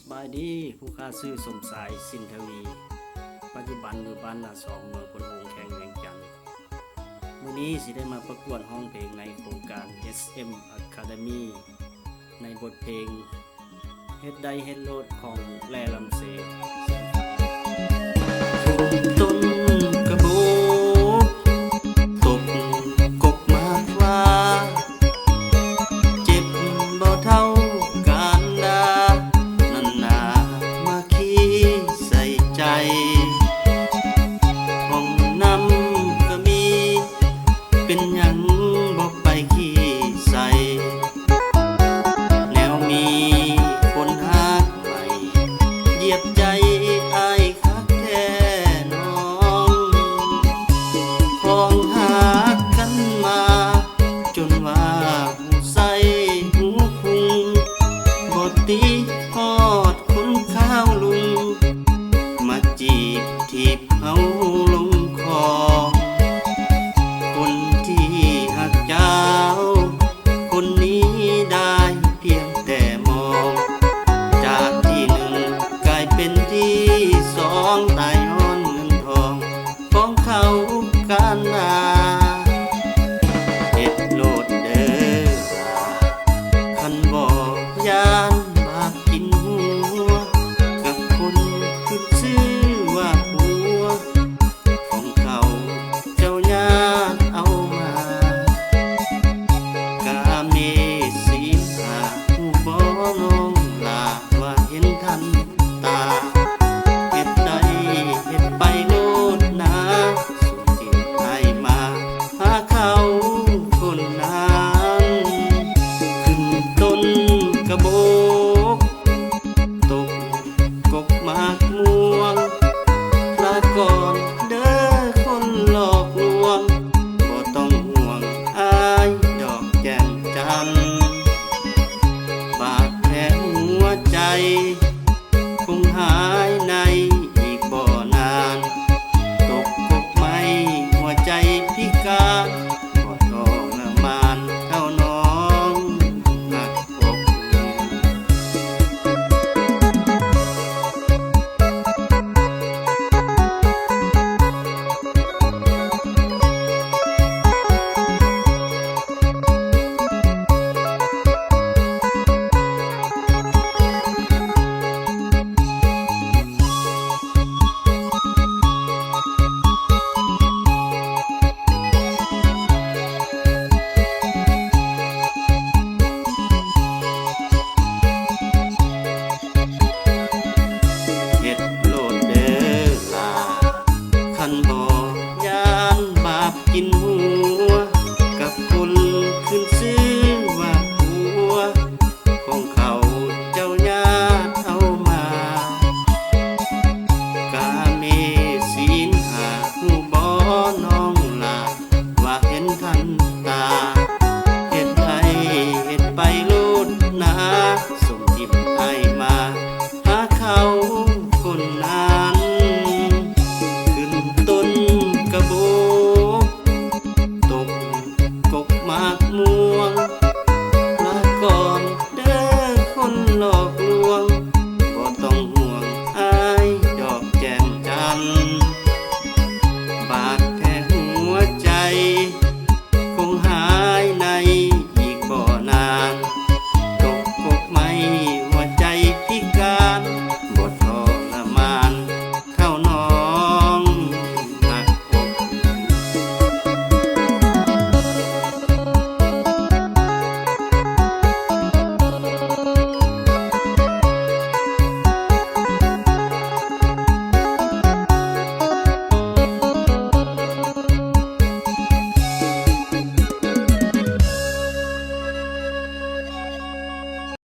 ສະບາຍດີ, ຜູ້ຂ້າຊື່ສົມຊາຍ ສິນທະວີ, ປັດຈຸບັນຢູ່ບ້ານນາຊອມ ເມືອງໂພນໂຮງ ແຂວງວຽງຈັນ. ມື້ນີ້ຊິໄດ້ມາປະກວດຮ້ອງເພງໃນໂຄງການ ເອສເອັມ Academy ໃນບົດເພງ ເຮັດໄດ້ເຮັດໂລດ ຂອງແລລຳເຊ. ທຸກຕົ້ນກະໂບກ ຕົກກົກໝາກຫວ້າ ເຈັບບໍ່ເທົ່າການດາ ນັ້ນນາມາຂີ້ໃສ່ໃຈ. ຫ້ອງນ້ຳກະມີ ເປັນຫຍັງບໍ່ໄປຂີ້ໃສ່ ແນວມີຄົນຮັກໃໝ່ ຢຽບໃຈ